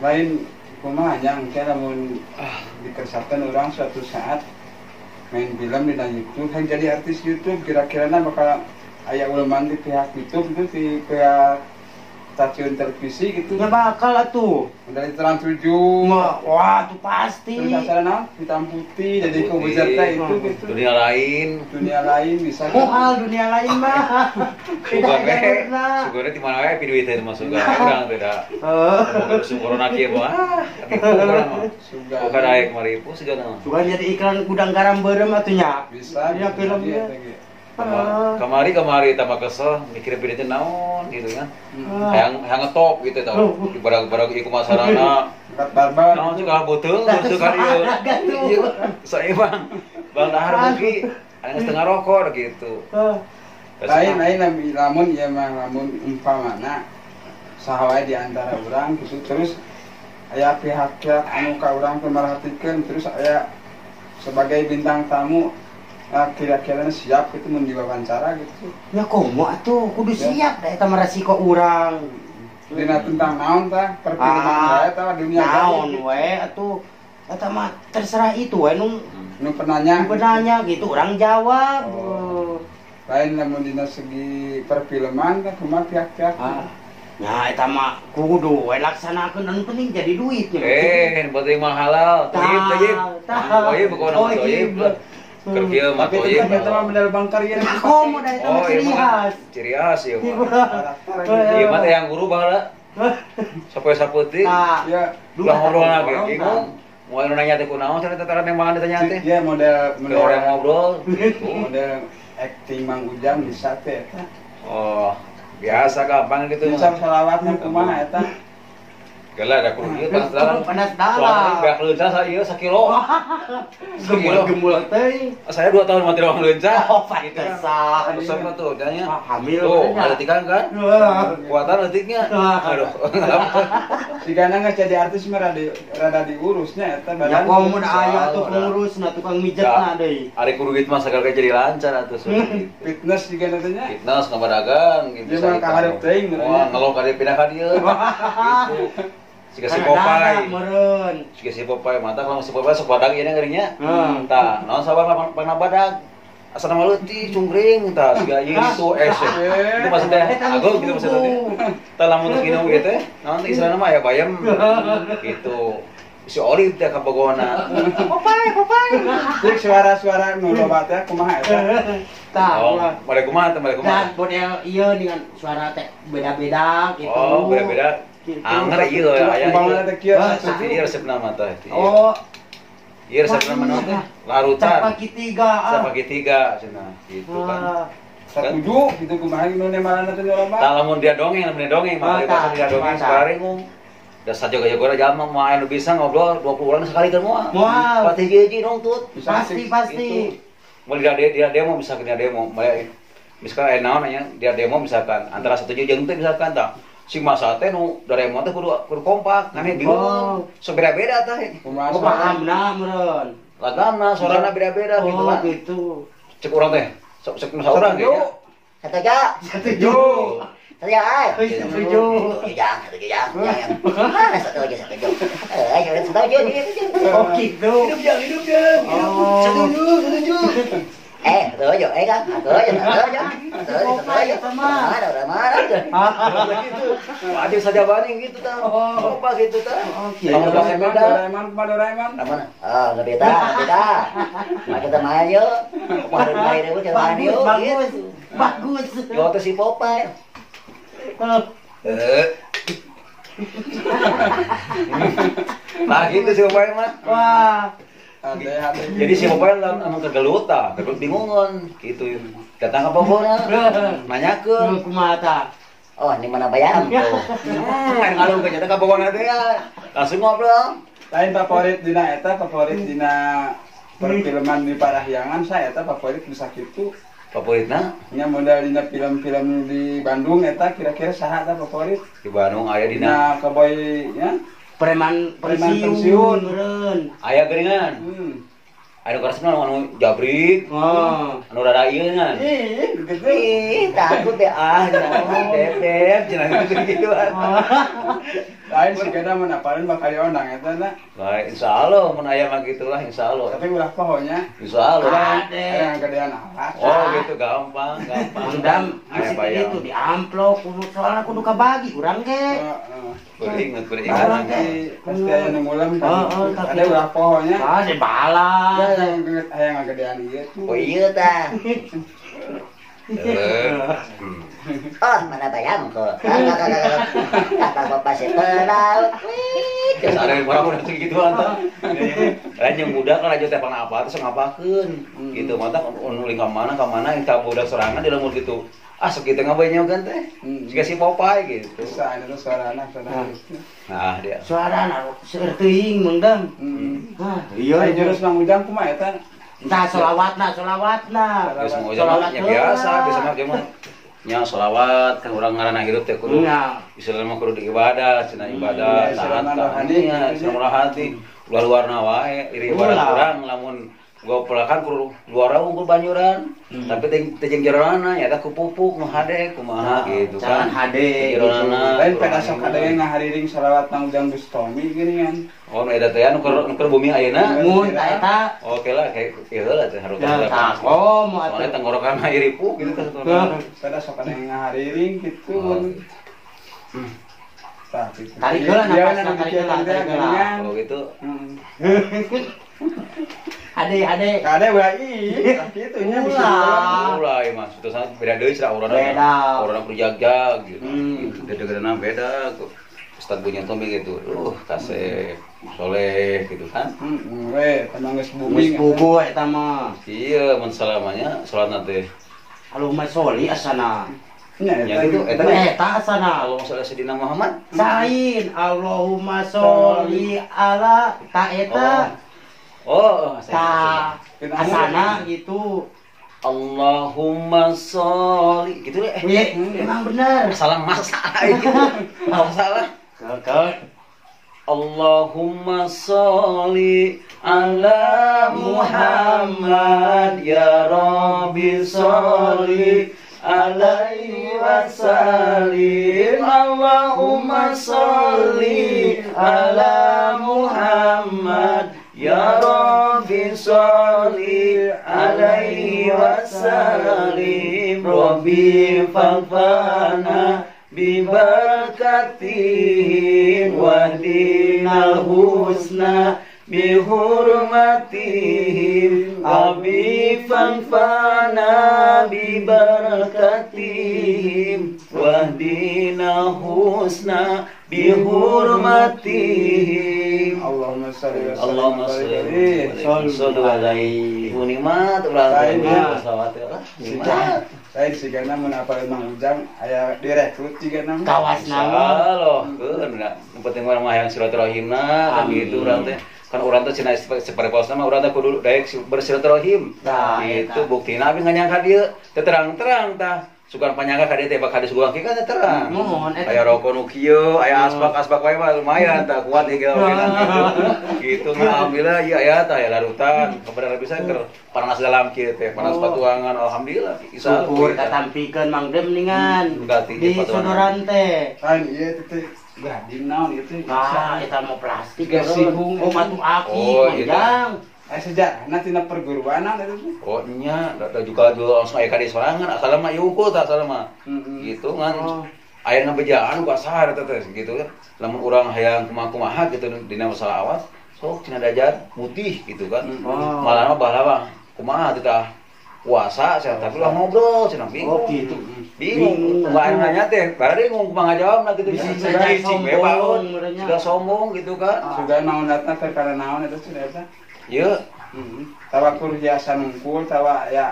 Lain kumaha nya engke lamun dikersakeun urang suatu saat main film di YouTube, hayang jadi artis YouTube, kira-kirana bakal aya uleman di pihak YouTube itu, di pihak stasiun televisi gitu? Ya bakal atuh. Dari Trans 7. Wah, tuh pasti. Terus acara naon? Hitam putih, jadi Hitam putih. Corbuzier teh itu gitu. Dunia lain. Dunia lain bisa. Moal dunia lain mah. Beda Sugan we. jalurna. Sugan di mana we duit teh masuk ka urang teh da. Heeh. Musim corona kieu mah. Ribu urang mah. Sugan. Bukan aya kemari ribu segala mah. Sugan jadi iklan Gudang Garam beureum atuh nya. Bisa. Ya Bisa filmnya. jadi, eta ge. Kamari kamari tambah kesel mikir bedanya naon gitu kan. Ah. Hayang hayang ngetop gitu tau. Di barang-barang ieu kumaha sarana. Angkat barbar. Naon juga beuteung terus kan ieu. Iya. Saya bang. Bang dahar mugi ada setengah rokok gitu. Heeh. Lain lain lamun ieu mah, lamun umpamana saha wae di antara urang gitu, terus aya pihak-pihak anu ka urang teh merhatikeun, terus aya sebagai bintang tamu, nah, kira-kira siap gitu mun diwawancara gitu? Ya komo atuh kudu Ya. siap da eta mah resiko urang. Dina tentang naon tah, perfilman Ah, wae tah, dunia naon gaib gitu? We atuh eta mah terserah itu we nu Nu penanya. nu penanya gitu, urang jawab. Oh. Lain lamun dina segi perfilman tah kumaha pihak-pihak? Ah. Nah, eta mah kudu we laksanakeun, anu penting jadi duit nya. Eh, penting mah halal. Toyib, toyib. Tah. Toyib pokokna mah Toyib. toyib. Keur kieu mah Tapi toyib. tetep eta mah bener bangkar ieu. Nah, komo da eta mah Oh, ciri iya mah khas. ciri khas ieu mah. Karakter gitu. Ieu mah teh yang guru baheula. Sapoe sapeuting. Nah, Ya, Ulah ngobrol lagi, bingung. Mau anu nanya teh kunaon cenah teh tara nembangan ditanya teh. ya model Ke model orang ngobrol gitu. Model acting Mang Ujang bisa teh eta. Oh, biasa gampang gitu Bisa mah. salawatna kumaha eta? Gela ada kudu ieu panas dalam. Panas Soalnya dalam. beak leunca ieu sakilo. Sakilo. Gemul teh. Saya 2 tahun mati orang leunca. Oh, pantesan. Terus sama tuh, tanya. Ah, hamil Tuh, benernya. ada tikan kan? Wah. Kuatan letiknya. Wah. Aduh. Sigana geus jadi artis mah rada rada diurusnya eta Ya badan. komo da aya tuh Soal, pengurus na tukang mijetna deui. Ari kudu gitu mah segala jadi lancar atuh. Fitness juga nantinya. Fitness ngabadagang gitu. Dia mah kaharep teuing Wah, ngelok ka dieu pindah ka dieu. Gitu. Siga si Popeye. Meureun. Siga si Popeye, mata kalau si Popeye sok badag ieu ngerinya. Heeh. Tah, naon sabar pangna badag. Asana mah leutik cungkring tah siga ieu itu es. Itu maksudnya agung gitu maksudnya teh. Tah lamun geus nginum ieu teh, naon teh istilahna mah aya bayam gitu. Si Olive teh ka Bogona. Popeye, Popeye. Cek suara-suara nu loba teh kumaha eta? Tah, Oh, balik kumaha teh, balik Dan kumaha? model ieu dengan suara teh beda-beda gitu. Oh, beda-beda. Gitu. Anger ieu aya. Umpamana teh kieu. Ah, satu. Ieu resepna mah teh. Oh, Ieu resepna mah naon teh? Larutan. Capaki tiga. Ah. Sapagi tiga cenah gitu kan. Ah. Satuju gitu kumaha nu nemalana teh nu loba? Tah lamun dia dongeng, lamun dia dongeng, Ah, mah tah, dia dongeng tah. sekarang Da sajaga-jaga jalma mah anu bisa ngobrol 20 orang sekali kan moal. Moal. Pati hiji nongtut. Bisa Pasti sih. pasti. Mau dia dia demo misalkan dia demo, mulai misalkan naon nya dia demo misalkan antara setuju jeung teu misalkan tah. Si masa teh nu demo teh kudu kudu kompak, kan bingung. Oh. So beda-beda tah. Kumaha Oh, suara? pahamna meureun. Lagamna sorana beda-beda gitu Oh, kan. gitu. Cek urang teh, sok cek nu saurang Setuju. kayaknya. Setuju. Setuju. Setuju, ay. Setuju. Setuju, jang. Setuju, jang. Jang, jang. Ah, setuju, setuju. Eh, setuju, setuju. Oh, gitu. Hidup jang, hidup jang. Oh. Setuju, setuju. Eh, setuju, eh kan? Setuju, setuju. Setuju, setuju. Mana, udah mana tuh? Gitu. Wajib saja banding gitu tah. Oh. Kompak gitu tah. Oh, gitu. Lamun bahasa Doraemon, beda. Doraemon, kumaha Doraemon? Mana? Oh, Nobita, Nobita. Mari kita main yuk. Kemarin main yuk, kita main Bagus, yuk. bagus. Gitu. Bagus. Yo teh si Popeye. Oh. Eh. Nah gitu si Popeye mah. Wah. Ade ade. Jadi si Popeye lah anu kegelut tah, kegelut bingungan gitu. Datang ke Bogor, nanyakeun. Kumaha tah? Oh, ini mana bayam tuh? Main ngalung ke nyata ka Bogor teh ya. Langsung ngobrol. Lain favorit dina eta, favorit dina perfilman di Parahyangan saya eta favorit bisa kitu. Favoritna Nya modal dina film-film di Bandung eta kira-kira saha eta favorit? di Bandung aya dina Dina cowboy nya. Preman Preman pensiun pensiun. meureun. aya geuningan. Anu karesna anu jabrik, Oh. anu rada ieu ngan. Ih, gitu. Ih, takut ya ah, bebek, cenah gitu gituan. Lain sigana mun apalin bakal diondang eta na. Baik, insyaallah mun aya mah gitulah insyaallah. Tapi ulah pohonya. Insyaallah. Aya gedean alat. Oh gitu gampang, gampang. Undang aya itu di amplop kudu soalna kudu kabagi urang ge. Heeh. Beringat beringat. Pasti aya nu ngulam. Ada ulah pohonya. Ah, di balas. Aya ngagedean ieu. Oh iya tah. Oh, mana bayang kok. Kata bapak si pelaut. Ada yang orang udah segituan tuh. Lain yang muda kan aja teh apa terus ngapakeun. Gitu mantap nuling ka mana ka budak sorangan di lamun gitu. Ah sok kitu ngabae kan teh. Siga si Popeye gitu. Bisa ada suarana suarana. Nah, dia. Suarana seueur teuing mengdang. Hah, iya jurus Mang Ujang kumaha eta? Entah solawatna, solawatna. Solawat biasa, biasa mah mah nya solawat kan urang ngaranna hirup teh kudu. Istilahna mah kudu diibadah, cenah ibadah, taat ka nya, cenah hati. Ulah luarna wae, iri ibadah urang lamun gopelakan kudu luar unggul banyuran. Tapi teh jeung jerona nya eta ku pupuk nu hade kumaha gitu kan. Hade jerona. Lain pada sok hade ngahariring solawat Mang Ujang Bustomi geuningan. Oh, nu eta teh anu keur bumi ayeuna. Mun ta eta. Oke lah kayak ieu lah teh harutan. Oh, moal soalnya tenggorokan mah iripu gitu teh. Pada sok hade ngahariring kitu mun. Tah gitu. Tarik heula napasna, tarik heula, tarik heula. Oh gitu. Ade ade. Kade ulah ih, kitu nya bisa. Ulah ieu mah suatu beda deui cenah urang. Beda. Urang kudu jag-jag gitu. Gede-gedena beda tuh. Ustad Bunyan Tommy gitu. Kasep soleh gitu kan. We, tenang geus bumi. Geus puguh eta mah. Iya, mun salamanya salatna teh. Allahumma sholli asana. Nya gitu eta eta asana. Allahumma sholli ala sayyidina Muhammad. Sain Allahumma sholli ala ta eta. Oh, ta asana gitu. Allahumma sholli gitu deh. Iya, emang bener. Salah masalah gitu. Masalah. Ke Allahumma sholli ala Muhammad ya Rabbi sholli alaihi wasallim. Allahumma sholli ala Muhammad ya Rabbi sholli alaihi wasallim. Rabbi faghfirna bi barakatihim wahdinal husna bi hurmatihim. Rabbi faghfirna bi barakatihim wahdinal husna bi hurmatihim. Allahumma sholli wa Allahumma sholli alaihi. Nikmat urang teh selawat lah. Nikmat. Lain sigana mun apal Mang Ujang aya direkrut sigana. Kawasna mah. Keun da. Nu penting mah hayang silaturahimna kan gitu urang teh. Kan urang teh cenah sapareposna mah urang teh kudu daek bersilaturahim. Gitu buktina abi nganyangka dieu teu terang-terang tah. Sugan panyangka ka dieu teh bakal disuguhan kieu kan teh terang. Mohon eta. Aya rokok nu kieu, aya asbak-asbak wae mah lumayan tah kuat ieu gitu. Gitu alhamdulillah ieu aya tah aya larutan. Kebenaran bisa keur panas dalam kieu teh, panas patuangan alhamdulillah. Syukur katampikeun Mang Dem ningan. Di sodoran teh. Lain ieu teh gadim naon ieu teh. Ah, eta mah plastik. Sihung. Oh, batu akik Mang. Sejarahna tina perguruan eta teh. Oh nya, da juga langsung aya ka di sorangan asalna mah ieu unggul tah asalna mah. Gitu ngan aya ngabejaan ku asar eta teh gitu kan. Lamun urang hayang kumaha-kumaha gitu dina masalah awas, sok cenah dajar mutih gitu kan. Malah mah baheula kumaha teh tah puasa cenah tapi ulah ngobrol cenah bingung. Oh gitu. Bingung. Kumaha nanya teh, bari bingung kumaha ngajawabna gitu. Cicing we baun. Sudah sombong gitu kan. Sudah naon datang teh karena naon eta cenah eta. Iya. Tawa kur hiasan unggul, tawa ya.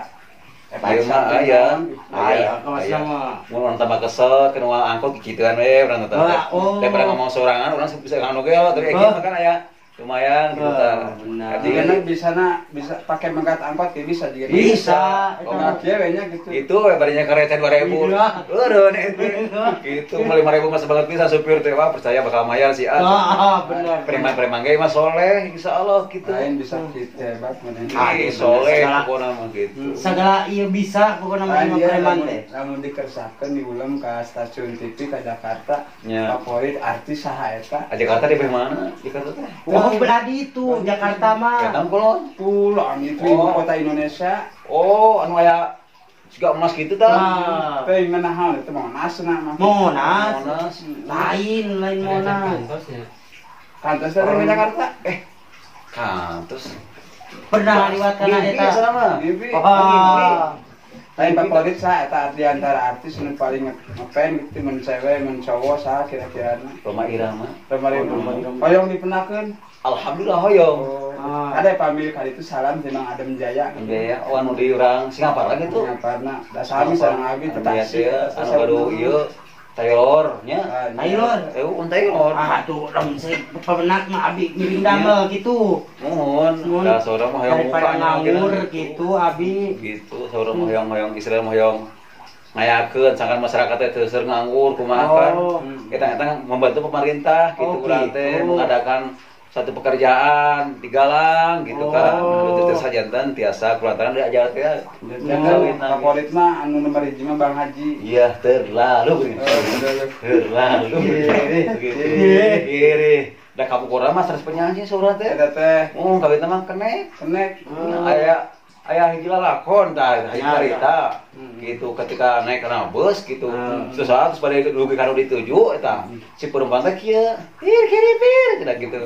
Ayo mah aya. Aya kawas mah. Mun urang tambah kesel, kena angkot kikituan we urang teh. Daripada ngomong sorangan urang bisa nganu ge, tapi kieu mah kan aya Lumayan gitu tah. Jadi bisa na bisa pakai mengkat angkot ya bisa juga. Bisa. Oh, nya gitu. Itu barinya kereta 2000. Eureun itu. Gitu mah 5000 mah sebanget bisa supir teh wah percaya bakal mayar si A. Ah, bener. Preman-preman ge mah soleh insyaallah gitu. Lain bisa gitu hebat mana. Soleh pokona mah gitu. Segala ieu bisa pokona mah preman teh. Lamun dikersakeun diulem ka stasiun TV ka Jakarta. Favorit artis saha eta? Jakarta di mana? Jakarta teh. Oh, berarti itu Jakarta mah. Vietnam kulon. Kulon itu ibu kota Indonesia. Oh, anu aya siga emas gitu tah. Teh ngeunah itu Monas na mah. Monas. Lain Monas. Kantos teh di Jakarta. Kantos. Pernah liwat kana eta. Oh. Lain favorit saha eta di antara artis nu paling ngepen gitu mun cewek mun cowok saha kira-kirana? Rhoma Irama. Rhoma Irama. Hoyong dipenakeun. Alhamdulillah hoyong. Ada pamil kali itu salam jeneng Adem Jaya. Jaya, oh anu di urang Singaparna gitu. Singaparna. Da sami sareng abi teh Tasik. Anu gaduh ieu Taylor nya. Taylor. Un Taylor. Ah tuh lamun pemenak mah abi ngiring damel gitu. Muhun. Da saurang mah hoyong muka nganggur gitu abi. Gitu saurang mah hoyong-hoyong istilah mah hoyong ngayakeun sangkan masyarakat teh teu seur nganggur kumaha kan. Eta-eta membantu pemerintah gitu urang teh mengadakan satu pekerjaan digalang gitu kan. Anu teh sajantan tiasa kulantaran diajar teh. Jangan favorit mah anu nomor 1 mah Bang Haji. Iya, terlalu. Terlalu. Kiri. Da kapukura mah sanes penyanyi saurang teh. Eta teh. Kawitna mah kenek. Kenek. Aya hiji lalakon tah, hiji carita. Gitu ketika naik kana bus gitu. Sesaat terus pada dugi ka nu dituju eta. Si perempuan teh kieu, pir kiri pir cenah gitu.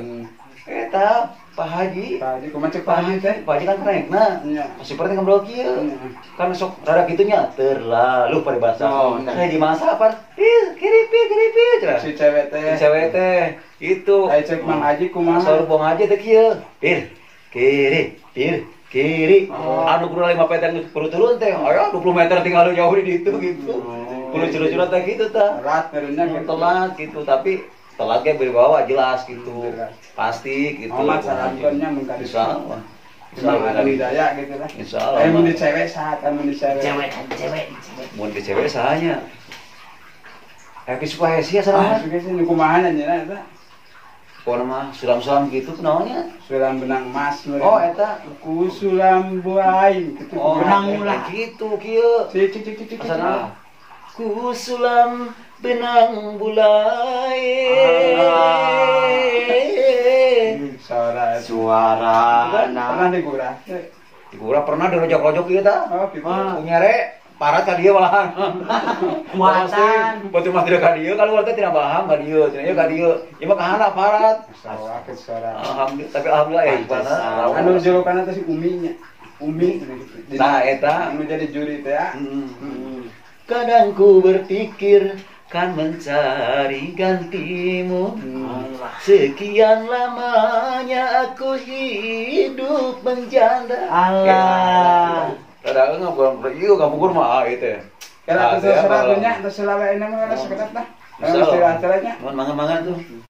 Eta Pak Haji. Pak Haji kumaha cek Pak Haji teh? Pak Haji kan kerekna. Si perempuan ngobrol kieu. Kan sok rada kitu nya terlalu paribasa. Saya di masa apa? Pir kiri pir kiri pir cenah. Si cewek teh. Si cewek teh itu. Aya cek Mang Haji kumaha? Saur Bang Haji teh kieu. Pir kiri pir kiri. Anu kudu 5 meter kudu turun teh. Aya 20 meter tinggal jauh di ditu gitu. Kudu curut-curut teh gitu tah. Telat turunnya gitu. Telat gitu tapi telat ge berbawa jelas gitu. Pasti gitu. Omat salamkeunnya mun ka ditu. Insyaallah. Insyaallah ada hidayah gitu lah. Insyaallah. Mun di cewek saha mun di cewek? Cewek. Mun di cewek sahanya. Happy Sukahesia saha? Sukahesia nu kumaha nya eta? Pokona mah sulam-sulam gitu kunaonnya? Sulam benang emas. Oh eta ku sulam buaing gitu. Oh, benang ulah gitu kieu. Cik cik cik cik. Asana. Ku sulam benang bulai. Suara suara. Pernah digurah. Digurah pernah dirojok-rojok ieu tah. Oh gitu. Nyere parat ka dieu malahan. Muatan. Batu mah tidak ka dieu kaluar teh tidak paham ka dieu, cenah ieu ka dieu. Ieu mah kahana parat. Suara. Alhamdulillah, tapi alhamdulillah ya anu julukanna teh si Umi nya. Umi gitu. Nah eta anu jadi juri teh ya. Kadang ku berpikir kan mencari gantimu. Sekian lamanya aku hidup menjanda. Allah. Rada enggak ieu kapungkur mah ieu teh. Kalau terserah dunya, terserah wae mah sakedap lah. Terserah caranya. Mun mangan-mangan tuh.